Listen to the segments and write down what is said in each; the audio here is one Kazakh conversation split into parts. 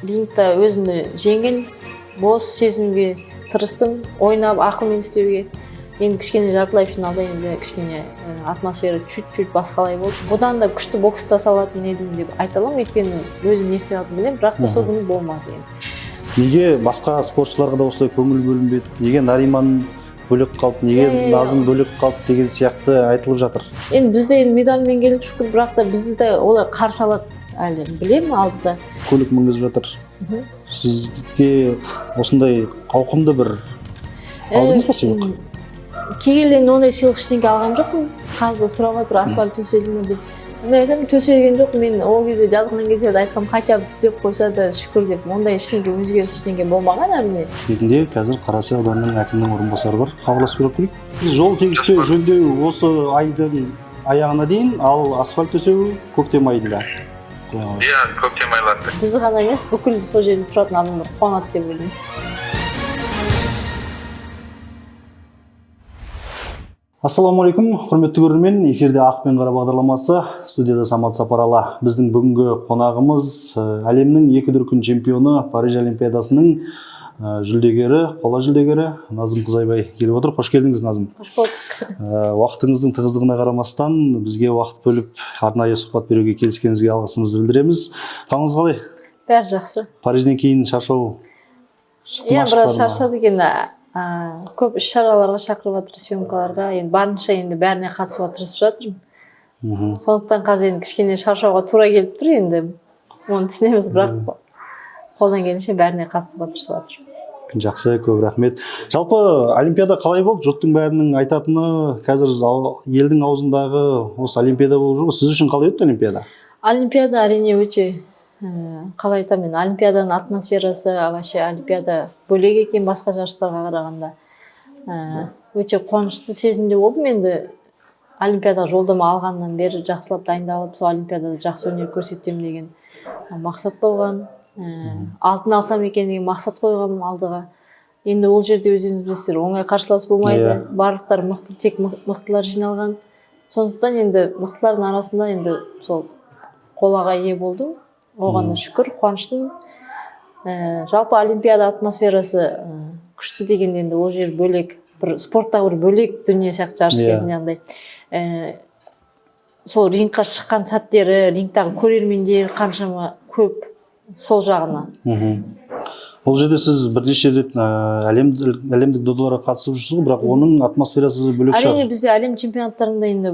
Рингта өзімді жеңіл, бос сезінуге тырыстым, ойнап, ақылмен істеуге. Енді кішкене жартылай финалда енді кішкене атмосфера чуть-чуть басқалай болды. Бұдан да күшті бокста салатын едім деп айта аламын, өйткені өзім не істей алатынымды білемін, бірақ та сол күні болмады енді. Неге басқа спортшыларға да осылай көңіл бөлінбеді? Неге Нариман бөлек қалды, неге Иә, иә, иә. Назым бөлек қалды деген сияқты айтылып жатыр. Енді біз де енді медальмен келдік, шүкір, бірақ та бізді де олай қарсы алады әлі, білемін, алдыда. Көлік мінгізіп жатыр. Сізге осындай ауқымды бір алдыңыз ба сыйлық? Келгенде енді ондай сыйлық ештеңе алған жоқпын. Қазір сұрап жатыр, асфальт төселді ме деп. Мен айтамын, төселген жоқ. Мен ол кезде жазған кезде де айтқанмын, хотя бы түзеп қойса да шүкір деп. Ондай ештеңе, өзгеріс ештеңе болмаған, әрине. Бетінде қазір Қарасай ауданының әкімінің орынбасары бар, хабарласып көріп көрейік. Жол тегістеу, жөндеу осы айдың аяғына дейін, ал асфальт төсеу көктем айында. Құдай қаласа. Иә, көктем айларында. Біз ғана емес, бүкіл сол жерде тұратын адамдар қуанады деп ойлаймын. Ассалаумағалейкум, құрметті көрермен. Эфирде «Ақ пен қара» бағдарламасы, студияда Самат Сапаралы. Біздің бүгінгі қонағымыз әлемнің екі дүркін чемпионы, Париж Олимпиадасының жүлдегері, қола жүлдегері Назым Қызайбай келіп отыр. Қош келдіңіз, Назым. Қош болдық. Уақытыңыздың тығыздығына қарамастан бізге уақыт бөліп, арнайы сұхбат беруге келіскеніңізге алғысымызды білдіреміз. Қалыңыз қалай? Бәрі жақсы. Парижден кейін шаршау шықты Иә, ма, біраз шықпады ма? шаршадық енді. Көп іс шараларға шақырып жатыр, съемкаларға. Енді барынша енді бәріне қатысуға тырысып жатырмын. Сондықтан қазір енді кішкене шаршауға тура келіп тұр енді, оны түсінеміз, бірақ қолдан келгенше бәріне қатысуға тырысып жатырмын. Жақсы, көп рахмет. Жалпы Олимпиада қалай болды? Жұрттың бәрінің айтатыны қазір елдің аузындағы осы Олимпиада болып жүр ғой. Сіз үшін қалай өтті Олимпиада? Олимпиада әрине өте, қалай айтамын мен, Олимпиаданың атмосферасы вообще, Олимпиада бөлек екен басқа жарыстарға қарағанда. Өте қуанышты сезімде болдым. Енді Олимпиадаға жолдама алғаннан бері жақсылап дайындалып, сол Олимпиадада жақсы өнер көрсетемін деген мақсат болған. Алтын алсам екен деген мақсат қойғанмын алдыға. Енді ол жерде өздеріңіз білесіздер, оңай қарсылас болмайды. Барлықтары мықты, тек мықтылар жиналған. Сондықтан енді мықтылардың арасында енді сол қолаға ие болдым, оған да шүкір, қуаныштымын. Жалпы Олимпиада атмосферасы күшті дегенде, енді ол жер бөлек бір спорттағы бір бөлек дүние сияқты жарыс кезінде андай сол рингқа шыққан сәттері, рингтағы көрермендер қаншама көп, сол жағынан. Ол жерде сіз бірнеше рет әлемдік додаларға қатысып жүрсіз ғой, бірақ оның атмосферасы бөлек Әрине, шығар. бізде әлем чемпионаттарында енді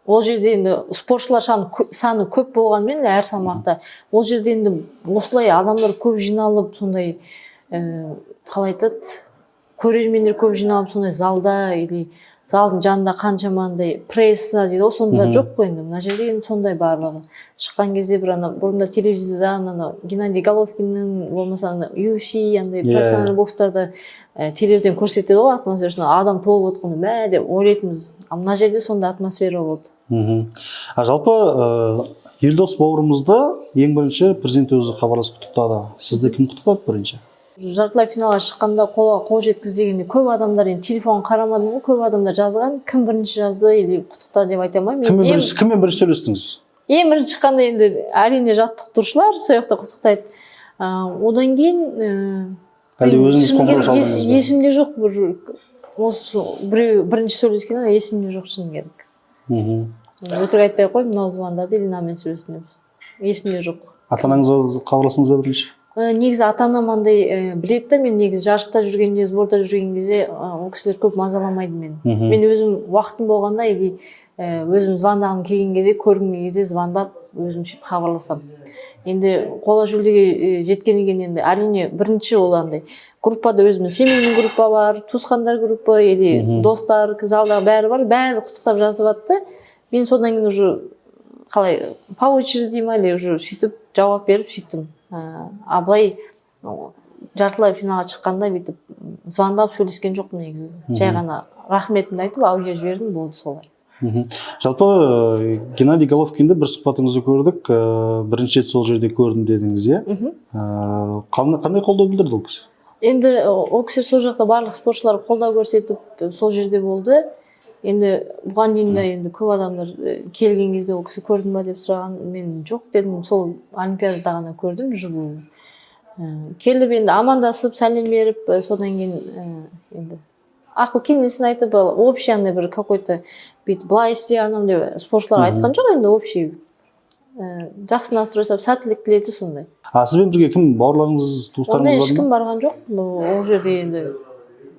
ол жерде енді спортшылар саны көп болғанымен, әр салмақта ол жерде енді осылай адамдар көп жиналып, сондай қалай айтады, көрермендер көп жиналып, сондай залда или залдың жанында қаншама андай пресса дейді ғой, сонда жоқ қой. Енді мына жерде енді сондай барлығы шыққан кезде бір ана бұрында телевизордан ана Геннадий Головкиннің, болмаса ана UFC, андай профессиональный бокстарда телевизордан көрсетеді ғой атмосферасын, адам толып отқанда мә деп ойлайтынбыз, а мына жерде сондай атмосфера болды. А жалпы Елдос бауырымызды ең бірінші президент өзі хабарласып құттықтады. Сізді кім құттықтады бірінші? Жартылай финалға шыққанда, қолға қол жеткіз дегенде, көп адамдар, енді телефон қарамадым ғой, көп адамдар жазған. Кім бірінші жазды или құттықтады деп айта алмаймын. Кіммен бірінші сөйлестіңіз? Ең бірінші шыққанда енді әрине жаттықтырушылар сол жақта құттықтайды. Одан кейін Әлде өзіңіз шыны қоңырау керек, шалдыңыз ба? Есімде жоқ, бір осы біреу бірінші сөйлескен есімде жоқ, шыны керек. Өтірік айтпай ақ қояйын, мынау звондады или мынамен сөйлестім деп, есімде жоқ. Ата анаңызға хабарластыңыз ба бірінші? Негізі ата анам андай біледі да, мен негізі жарыста жүргенде, сборда жүрген кезде ол кісілер көп мазаламайды мені. Мен өзім уақытым болғанда или өзім звондағым келген кезде, көргім келген кезде звондап, өзім сөйтіп хабарласамын. Енді қола жүлдеге жеткеннен кейін енді әрине бірінші ол андай группада, өзімнің семейный группа бар, туысқандар группа или достар, залдағы бәрі бар, бәрі құттықтап жазып жатты. Мен содан кейін уже қалай, по очереди ма или уже сөйтіп жауап беріп сөйттім. А былай жартылай финалға шыққанда бүйтіп звондап сөйлескен жоқпын негізі. Жай ғана рахметімді айтып, аудио жібердім, болды, солай. Жалпы Геннадий Головкинді бір сұхбатыңызды көрдік, бірінші рет сол жерде көрдім дедіңіз, иә? Мхм. Қандай қолдау білдірді ол кісі? Енді ол кісі сол жақта барлық спортшылар қолдау көрсетіп, сол жерде болды. Енді бұған дейін де енді көп адамдар келген кезде ол кісі көрдің ба деп сұраған, мен жоқ дедім, сол Олимпиадада ғана көрдім вживую. Келіп енді амандасып, сәлем беріп, содан кейін енді ақыл кеңесін айтып, ол общий андай бір какой-то бүйтіп былай істе, анау деп спортшылар айтқан жоқ. Енді общий жақсы настрой жасап, сәттілік тіледі сондай. А сізбен бірге кім, бауырларыңыз, туыстарыңыз Ондай бар ма? ешкім барған жоқ. Ол жерде енді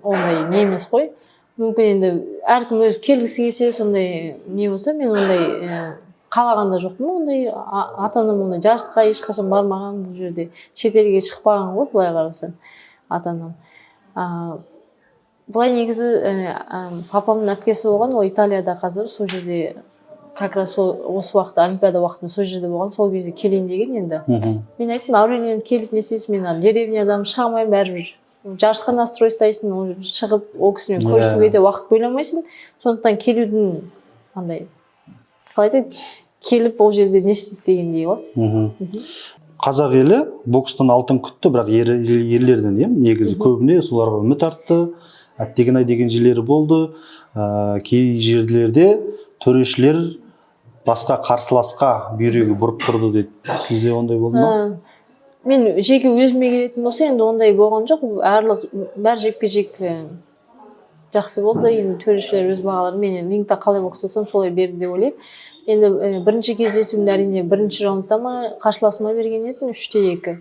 ондай не емес қой. Мүмкін, енді әркім өзі келгісі келсе, сондай не болса. Мен ондай қалаған да жоқпын ондай. Ата анам ондай жарысқа ешқашан бармаған, бұл жерде шетелге шықпаған ғой былай қарасаң ата анам. Былай негізі папамның әпкесі болған, ол Италияда қазір. Сол жерде как раз сол осы уақытта, олимпиада уақытында сол жерде болған. Сол кезде келейін деген енді. Мен айттым: «Әуреленіп келіп не істейсің? Мен ана деревнядамын, шыға алмаймын бәрібір. Жарысқа настрой ұстайсың, ол шығып ол кісімен көрісуге де уақыт бөле алмайсың. Сондықтан келудің андай, қалай айтады, келіп ол жерде не істейді» дегендей ғой. Қазақ елі бокстан алтын күтті, бірақ ерлерден, иә, негізі көбіне соларға үміт артты. Әттеген ай деген жерлері болды. Кей жерлерде төрешілер басқа қарсыласқа бүйрегі бұрып тұрды дейді. Сізде ондай болды ма? Мен жеке өзіме келетін болса, енді ондай болған жоқ. Әрлік бәр жекпе жек жақсы болды. Енді төрешілер өз бағаларын, мен енді рингта қалай бокстасам, солай берді деп ойлаймын. Енді бірінші кездесуімде, әрине, бірінші раундта ма, қарсыласыма берген едім 3:2.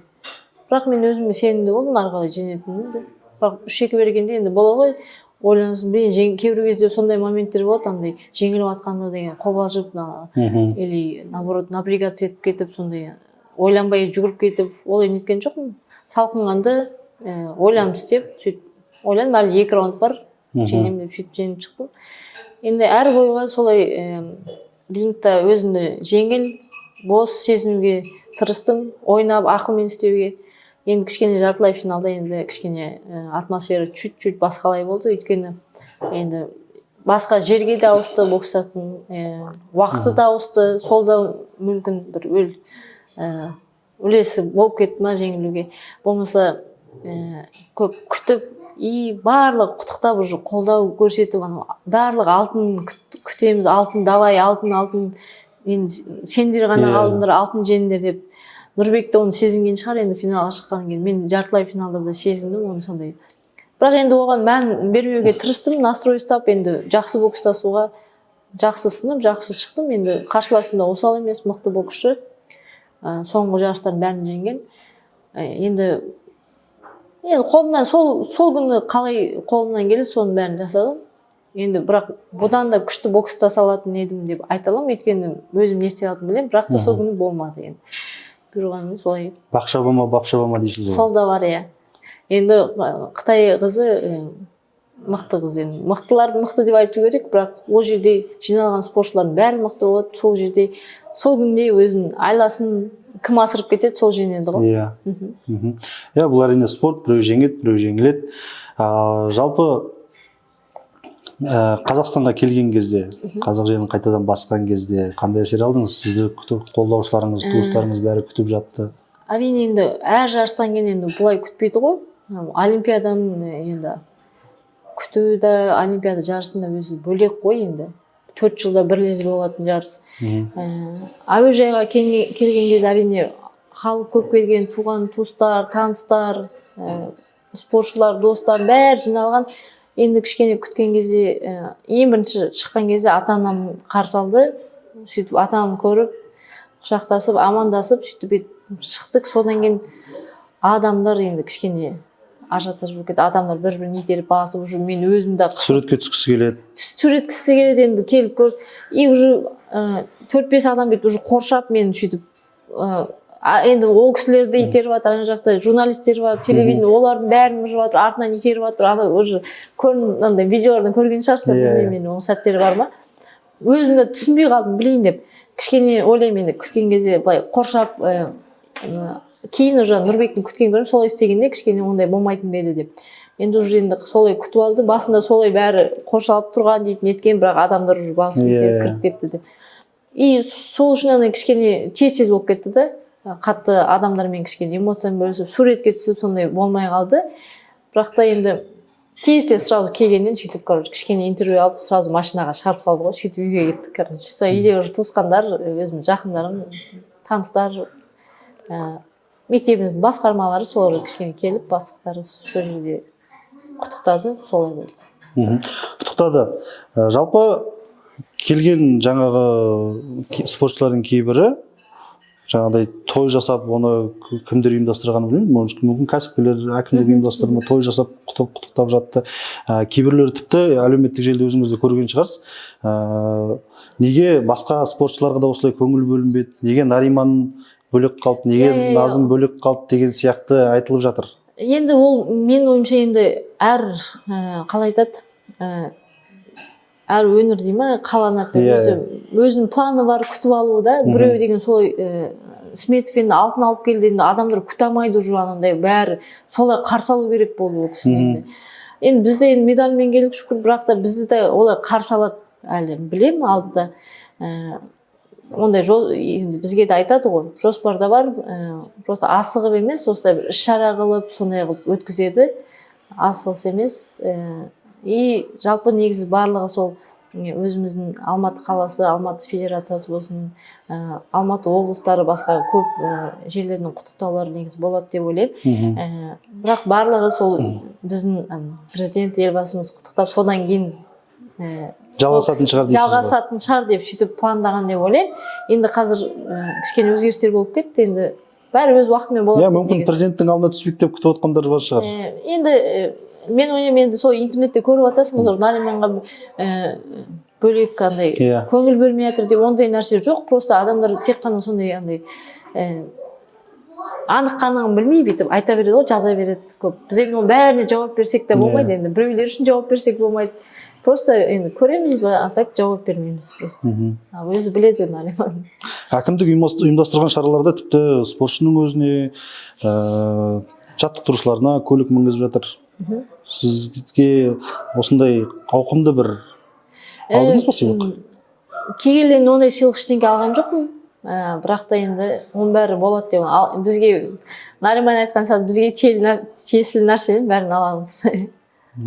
Бірақ мен өзіме сенімді болдым ары қарай жеңетінімді. Бірақ 3:2 бергенде енді болады ғой, ойланасың, блин, кейбір кезде сондай моменттер болады, андай жеңіліп жатқанда деген қобалжып или наоборот напрягаться етіп кетіп, сондай ойланбай жүгіріп кетіп. Олай неткен жоқпын. Салқынқанды ойланып істеп, сөйтіп ойландым, әлі екі раунд бар, жеңемін деп, сөйтіп жеңіп шықтым. Енді әр бойға солай рингта өзімді жеңіл, бос сезінуге тырыстым, ойнап, ақылмен істеуге. Енді кішкене жартылай финалда енді кішкене атмосфера чуть чуть басқалай болды, өйткені енді басқа жерге де ауысты, бокстатын уақыты да ауысты. Сол да мүмкін бір үлесі болып кетті ма жеңілуге. Болмаса көп күтіп и барлығы құттықтап, уже қолдау көрсетіп, анау барлығы алтын күтеміз, алтын, давай, алтын, алтын, енді сендер ғана қалдыңдар, алтын жеңдер деп. Нұрбек те оны сезінген шығар енді финалға шыққаннан кейін. Мен жартылай финалда да сезіндім оны сондай, бірақ енді оған мән бермеуге тырыстым, настрой ұстап, енді жақсы бокстасуға, жақсы сынып, жақсы шықтым. Енді қарсыласым да осал емес, мықты боксшы, соңғы жарыстардың бәрін жеңген. Енді қолымнан сол күні қалай қолымнан келді, соның бәрін жасадым енді. Бірақ бұдан да күшті бокстаса алатын едім деп айта аламын, өйткені өзім не істей алатынымды білемін. Бірақ та сол күні болмады енді, бұйырғаным солай. Бақ шаба ма, бап шаба ма дейсіз ғой. Сол да бар, иә. Енді қытай қызы мықты қыз. Енді мықтыларды мықты деп айту керек, бірақ ол жерде жиналған спортшылардың бәрі мықты болады. Сол жерде сол күнде өзінің айласын кім асырып кетеді, сол жеңеді ғой. Иә, бұл әрине спорт, біреу жеңеді, біреу жеңіледі. Жалпы Қазақстанға келген кезде, қазақ жерін қайтадан басқан кезде қандай әсер алдыңыз? Сізді күтіп, қолдаушыларыңыз, туыстарыңыз бәрі күтіп жатты. Әрине, енді әр жарыстан кейін енді бұлай күтпейді ғой. Олимпиаданың енді күту де, олимпиада жарысында өзі бөлек қой енді, 4 жылда бір рет болатын жарыс. Әуежайға келген кезде, әрине, халық көп келген, туған туыстар, таныстар, спортшылар, достар, бәрі жиналған. Енді кішкене күткен кезде, ең бірінші шыққан кезде ата анам қарсы алды. Сөйтіп ата анам көріп, құшақтасып, амандасып, сөйтіп бүйтіп шықтық. Содан кейін адамдар енді кішкене ажиотаж болып кетті, адамдар бір бірін итеріп, басып, уже мен өзім де Суретке түскісі келеді. Суреткісі келеді енді келіп көріп. И уже төрт бес адам бүйтіп уже қоршап мені сөйтіп, енді ол кісілер де итеріп жатыр, ана жақта журналисттер бар, телевидение, олардың бәрін ұрып жатыр, артынан итеріп жатыр. Ана уже мынандай видеолардан көрген шығарсыздар. Иә, Білмеймін мен, ол сәттер бар ма, өзім де түсінбей қалдым. Білейін деп кішкене ойлаймын енді, күткен кезде былай қоршап, кейін уже Нұрбектің күткен көрдім, солай істегенде кішкене ондай болмайтын ба еді деп. Енді уже енді солай күтіп алды, басында солай бәрі қоршалып тұрған дейді, неткен, бірақ адамдар уже басып итеріп кіріп кетті деп. И сол үшін ана кішкене тез тез болып кетті да, қатты адамдармен кішкене эмоцияны бөлісіп, суретке түсіп, сондай болмай қалды. Бірақ та енді тез тез сразу келгеннен сөйтіп, короче, кішкене интервью алып, сразу машинаға шығарып салды ғой, сөйтіп үйге кеттік. Короче, сол үйде уже туысқандар, өзімнің жақындарым, таныстар. Мектебіміздің басқармалары солар кішкене келіп, бастықтары сол жерде құттықтады, солай болды. Құттықтады. Жалпы келген жаңағы спортшылардың кейбірі жаңағыдай той жасап, оны кімдер ұйымдастырғанын білмеймін, мүмкін кәсіпкерлер, әкімдік ұйымдастырды ма, той жасап құттықтап жатты. Кейбіреулері тіпті әлеуметтік желіде өзіңіз де көрген шығарсыз, неге басқа спортшыларға да осылай көңіл бөлінбеді, неге Нариман бөлек қалды, неге Иә, иә, иә. Назым бөлек қалды деген сияқты айтылып жатыр. Енді ол, менің ойымша, енді әр қалай айтады, әр өңір дей ма, қаланы өзі өзінің планы бар күтіп алуда. Біреу деген солай, Сметов енді алтын алып келді, енді адамдар күте алмайды уже, анандай бәрі солай қарсы алу керек болды ол кісіні. Енді біз де енді медальмен келдік, шүкір, бірақ та бізді де олай қарсы алады әлі, білемін, алдыда. Ондай жол енді бізге де айтады ғой, жоспарда бар, просто асығып емес, осылай бір іс шара қылып, сондай қылып өткізеді, асығыс емес. И жалпы негізі барлығы сол өзіміздің Алматы қаласы, Алматы федерациясы болсын, Алматы облыстары, басқа көп жерлердің құттықтаулары негізі болады деп ойлаймын. Бірақ барлығы сол біздің президент, Елбасымыз құттықтап, содан кейін жалғасатын шығар дейсіз ғой. Жалғасатын шығар деп сөйтіп пландаған деп ойлаймын. Енді қазір кішкене өзгерістер болып кетті, енді бәрі өз уақытымен болады Иә, деп мүмкін, негізі. президенттің алдына түспейік деп күтіп отқандар бар шығар. Енді мен ойлаймын, енді сол интернетте көріп жатасың ғой, Нариманға бөлек андай көңіл бөлмей жатыр деп, ондай нәрсе жоқ. Просто адамдар тек қана сондай андай анық қанығын білмей, бүйтіп айта береді ғой, жаза береді көп. Біз енді оның бәріне жауап берсек те болмайды. Енді біреулер үшін жауап берсек болмайды. Просто енді көреміз бе, а так жауап бермейміз просто. А өзі біледі Нариман. Әкімдік ұйымдастырған шараларда тіпті спортшының өзіне, жаттықтырушыларына көлік мінгізіп жатыр. Сізге осындай ауқымды бір алдыңыз ба сыйлық? Келгенде енді ондай сыйлық ештеңе алған жоқпын, бірақ та енді оның бәрі болады деп, ал, бізге Нариман айтқан сияқты, бізге тиесілі нәрсенің бәрін аламыз.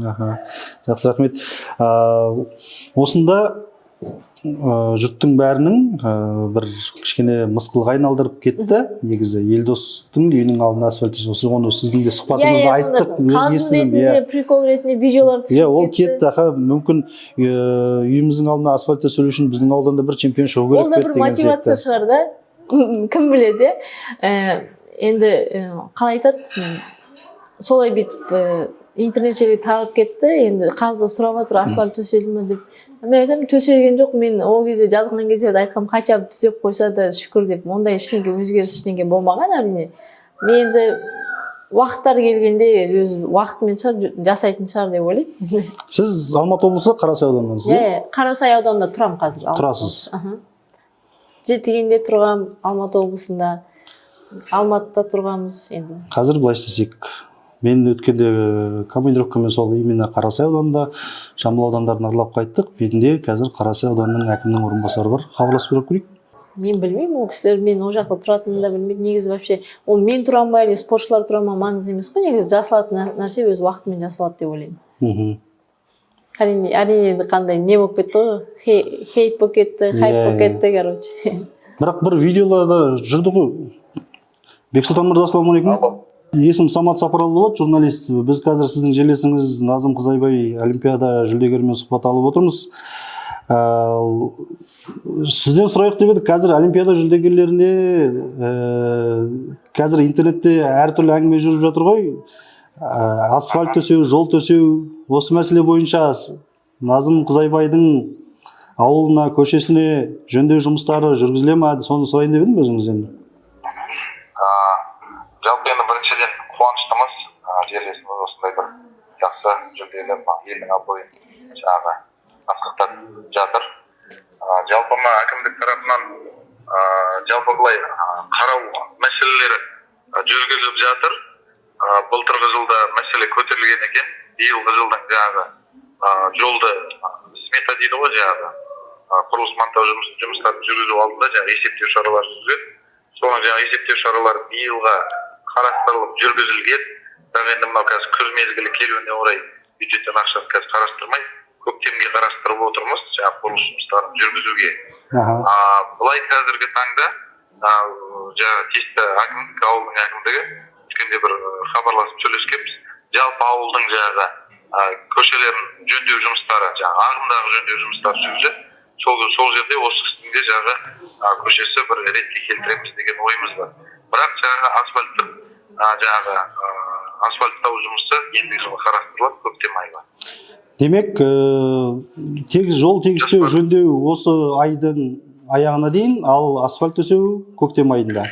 Аха, жақсы, рахмет. Осында жұрттың бәрінің бір кішкене мысқылға айналдырып кетті негізі, Елдостың үйінің алдына асфальт төсеу. Оны сіздің де сұхбатыңызда айттық, мен Қалжың естідім, ретінде, иә. прикол ретінде видеолар түсіп Иә, ол кетті. Аха, мүмкін, үйіміздің алдына асфальт төселу үшін біздің ауылдан да бір чемпион шығу керек Ол да пе бір еді деген мотивация сияқты. шығар да, кім біледі, иә. Енді қалай айтады, солай бүйтіп интернет желіге тарап кетті. Енді қазір сұрап жатыр, асфальт төселді ме деп. Мен айтамын, төселген жоқ. Мен ол кезде жазған кезде де айтқанмын, хотя бы түзеп қойса да шүкір деп. Ондай ештеңе, өзгеріс ештеңе болмаған, әрине. Енді уақыттар келгенде өз уақытымен шығар, жасайтын шығар деп ойлаймын. Сіз Алматы облысы, Қарасай ауданынансыз, Иә, иә? иә, Қарасай ауданында тұрамын қазір, Алматы Тұрасыз. облысы. Аха. Жетігенде тұрғанмын, Алматы облысында, Алматыда тұрғанбыз енді. Қазір былай істесек, мен өткенде командировкамен сол именно Қарасай ауданында, Жамбыл аудандарын аралап қайттық. Менде қазір Қарасай ауданының әкімінің орынбасары бар, хабарласып сұрап көрейік. Мен білмеймін, ол кісілер мен ол жақта тұратынымды да білмейді негізі. Вообще ол мен тұрамын ба или спортшылар тұра ма, маңызды емес қой негізі. Жасалатын нәрсе өз уақытымен жасалады деп ойлаймын. Әрине, енді қандай не болып кетті ғой, хейт болып кетті, хайп болып кетті, короче. Бірақ бір видеоларда жүрді ғой. Бексұлтан мырза, ассалаумағалейкум, есімім Самат Сапаралы болады, журналист. Біз қазір сіздің жерлесіңіз Назым Қызайбай, олимпиада жүлдегерімен сұхбат алып отырмыз. Сізден сұрайық деп едік. Қазір олимпиада жүлдегерлеріне қазір интернетте әртүрлі әңгіме жүріп жатыр ғой. Асфальт төсеу, жол төсеу, осы мәселе бойынша Назым Қызайбайдың ауылына, көшесіне жөндеу жұмыстары жүргізіле ма, соны сұрайын деп едім өзіңізден. Жалпы енді біріншіден қуаныштымыз, жерлесіміз осындай бір жақсы жүлделі, мына елдің абыройын жаңағы асқақтап жатыр. Жалпы мына әкімдік тарапынан жалпы былай қарау мәселелері жүргізіліп жатыр. Былтырғы жылда мәселе көтерілген екен. Биылғы жылдың жаңағы жолды смета дейді ғой, жаңағы құрылыс монтаж жұмыстарын жүргізу алдында жаңағы есептеу шаралары жүргізіледі. Соның жаңағы есептеу шаралары биылға қарастырылып жүргізілген. Бірақ енді мынау қазір күз мезгілі келуіне орай бюджеттен ақшаны қазір қарастырмай, көктемге қарастырып отырмыз жаңағы құрылыс жұмыстарын жүргізуге. Былай қазіргі таңда Жаңағы тиісті әкімдік, ауылдың әкімдігі өткенде бір хабарласып сөйлескенбіз. Жалпы ауылдың жаңағы көшелерін жөндеу жұмыстары, жаңағы ағымдағы жөндеу жұмыстары жүріп жатыр. Сол жерде осы кісінің де жаңағы көшесі бір ретке келтіреміз деген ойымыз бар. Бірақ жаңағы асфальттық, жаңағы асфальттау жұмысы ендігі жылы қарастырылады, көктем айында. Демек, тегіс жол тегістеу, жөндеу осы айдың аяғына дейін, ал асфальт төсеу көктем айында,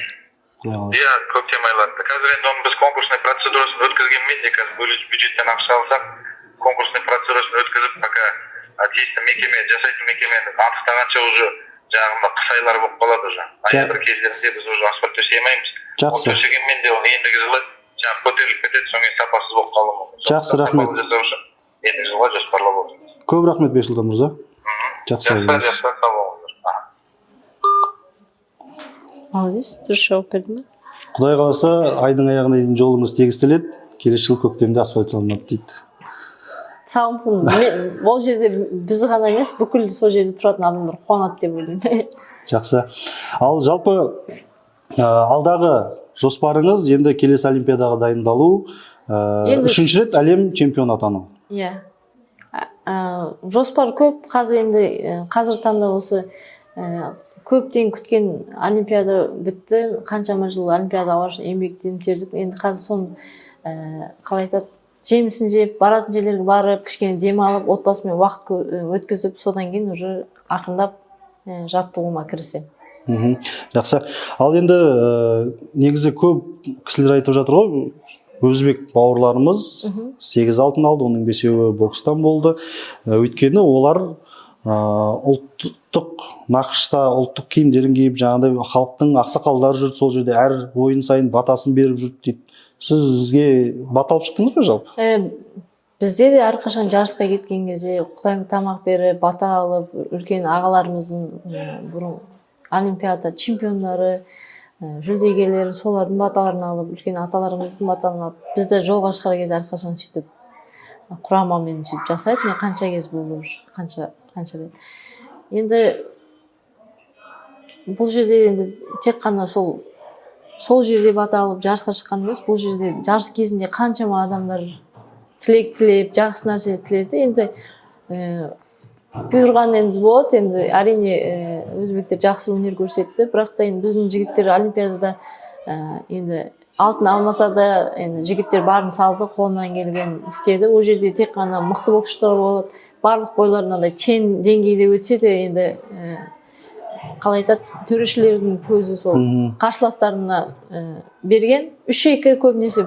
құдай қаласа. Иә, көктем айларында. Қазір енді оны біз конкурсный процедурасын өткізгенмен де, қазір бюджеттен ақша алсақ, конкурсный процедурасын өткізіп, пока тиісті мекеме, жасайтын мекемені анықтағанша, уже жаңағы мына қыс айлары болып қалады уже. Ноябрь кездерінде біз уже асфальт төсей алмаймыз. Ол төсегенмен де, ол ендігі жылы жаңағы көтеріліп кетеді, содан кейін сапасыз болып қалуы мүмкін. Жақсы, Сондықтан рахмет. сапалы жасау үшін ендігі жылға жоспарлап отырмыз. Көп рахмет, Бексұлтан мырза. Жақсы, Жақсы, болыңыз. жақсы, сау болыңыздар. Аха. Молодец, дұрыс жауап берді ме? Құдай қаласа, айдың аяғына дейін жолыңыз тегістеледі, келесі жылы көктемде асфальт салынады дейді. Салынсын. Мен ол жерде біз ғана емес, бүкіл сол жерде тұратын адамдар қуанады деп ойлаймын. Жақсы. Ал жалпы алдағы жоспарыңыз енді келесі олимпиадаға дайындалу, үшінші рет әлем чемпионы атану. Иә. Жоспар көп қазір енді, қазіргі таңда осы көптен күткен олимпиада бітті. Қаншама жыл олимпиадаға барып еңбектеніп тердік. Енді қазір соның қалай айтады, жемісін жеп, баратын жерлерге барып, кішкене демалып, отбасымен уақыт өткізіп, содан кейін уже ақырындап жаттығуыма кірісемін. Жақсы. Ал енді негізі көп кісілер айтып жатыр ғой, өзбек бауырларымыз сегіз алтын алды, оның бесеуі бокстан болды. Өйткені олар ұлттық нақышта, ұлттық киімдерін киіп, жаңағыдай халықтың ақсақалдары жүрді сол жерде, әр ойын сайын батасын беріп жүрді дейді. Сізге бата алып шықтыңыз ба жалпы? Бізде де әрқашан жарысқа кеткен кезде құдайым тамақ беріп, бата алып, үлкен ағаларымыздың, бұрын олимпиада чемпиондары, жүлдегерлері, солардың баталарын алып, үлкен аталарымыздың баталарын алып, бізді жолға шығар кезде әрқашан сөйтіп құрамамен сөйтіп жасайды. Міне, қанша кез болды уже, қанша қанша рет. Енді бұл жерде енді тек қана сол жерде бата алып жарысқа шыққан емес, бұл жерде жарыс кезінде қаншама адамдар тілек тілеп, жақсы нәрсе тіледі. Енді бұйырған енді болады енді. Әрине, өзбектер жақсы өнер көрсетті, бірақ та енді біздің жігіттер олимпиадада енді алтын алмаса да, енді жігіттер барын салды, қолынан келгенін істеді. Ол жерде тек қана мықты боксшылар болады, барлық бойлар мынандай тең деңгейде өтсе де, енді қалай айтады, төрешілердің көзі сол қарсыластарына берген. 3-2 көбінесе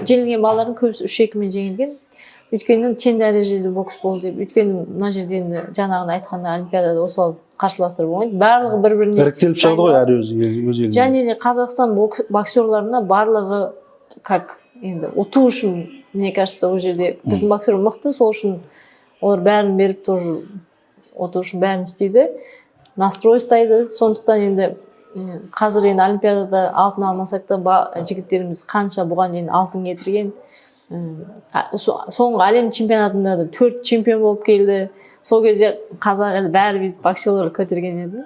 жеңілген балалардың көбісі 3-2-мен жеңілген, өйткені тең дәрежелі бокс болды деп. Өйткені мына жерде енді жаңағыны айтқанда, олимпиадада осал қарсыластар болмайды, барлығы бір біріне Іріктеліп шығады ғой әр өз елінен. Және де Қазақстан боксерларына барлығы как енді ұту үшін, мне кажется, ол жерде біздің боксер мықты, сол үшін олар бәрін беріп, тоже ұту үшін бәрін істейді, настрой ұстайды. Сондықтан енді қазір енді олимпиадада алтын алмасақ та, жігіттеріміз қанша бұған дейін алтын кетірген. Соңғы әлем чемпионатында да төрт чемпион болып келді. Сол кезде қазақ елі бәрі бүйтіп боксерлар көтерген еді.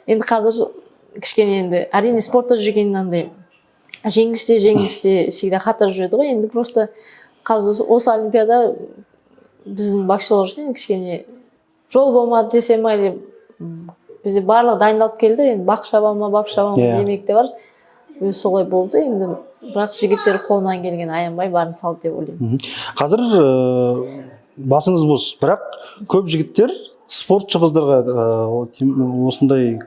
Енді қазір кішкене енді, әрине, спортта жүрген андай жеңіс те, жеңіліс те всегда қатар жүреді ғой. Енді просто қазір осы олимпиада біздің боксерлар үшін енді кішкене жол болмады десем ба, или бізде барлығы дайындалып келді, енді бақ шаба ма, бап шаба ма демек те бар, өзі солай болды енді. Бірақ жігіттер қолынан келген аянбай барын салды деп ойлаймын. Қазір басыңыз бос, бірақ көп жігіттер спортшы қыздарға, осындай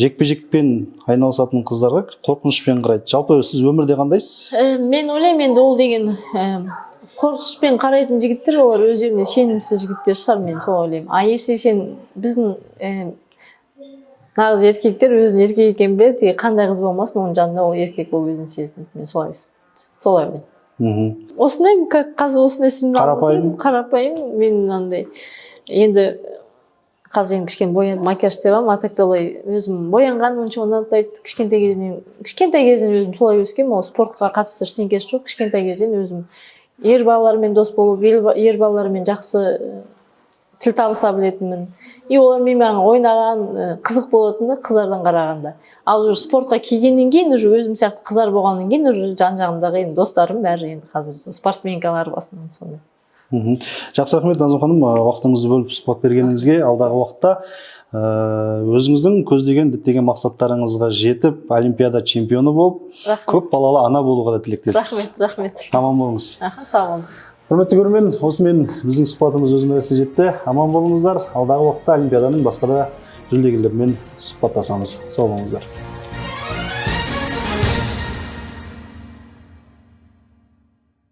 жекпе жекпен айналысатын қыздарға қорқынышпен қарайды. Жалпы сіз өмірде қандайсыз? Мен ойлаймын, енді ол деген қорқынышпен қарайтын жігіттер, олар өздеріне сенімсіз жігіттер шығар, мен солай ойлаймын. А если сен біздің нағыз еркектер өзін еркек екенін біледі и қандай қыз болмасын, оның жанында ол еркек болып өзін сезінеді. Мен солай ойлаймын. Осындай, как қазір осындай сіздің алдында Қарапайым. тұрмын. Қарапайым мен мынандай енді қазір енді кішкене боянып, макияж істеп аламын, а так та олай өзім боянған онша ұнатпайды. Кішкентай кезінен өзім солай өскенмін. Ол спортқа қатысты ештеңкесі жоқ. Кішкентай кезден өзім ер балалармен дос болып, ер балалармен жақсы. Тіл табыса білетінмін. И олармен маған ойнаған қызық болатын да қыздардан қарағанда. Ал уже спортқа келгеннен кейін, уже өзім сияқты қыздар болғаннан кейін, уже жан жағымдағы енді достарым бәрі енді қазір сол спортсменкалар, в основном сондай. Жақсы, рахмет, Назым ханым, уақытыңызды бөліп сұхбат бергеніңізге. Алдағы уақытта өзіңіздің көздеген, діттеген мақсаттарыңызға жетіп, олимпиада чемпионы болып, Рахмет. көп балалы ана болуға да тілектеспіз. Рахмет, рахмет. Аман болыңыз. Аха, сау болыңыз. Құрметті көрермен, осымен біздің сұхбатымыз өз мәресіне жетті. Аман болыңыздар. Алдағы уақытта олимпиаданың басқа да жүлдегерлерімен сұхбаттасамыз. Сау болыңыздар.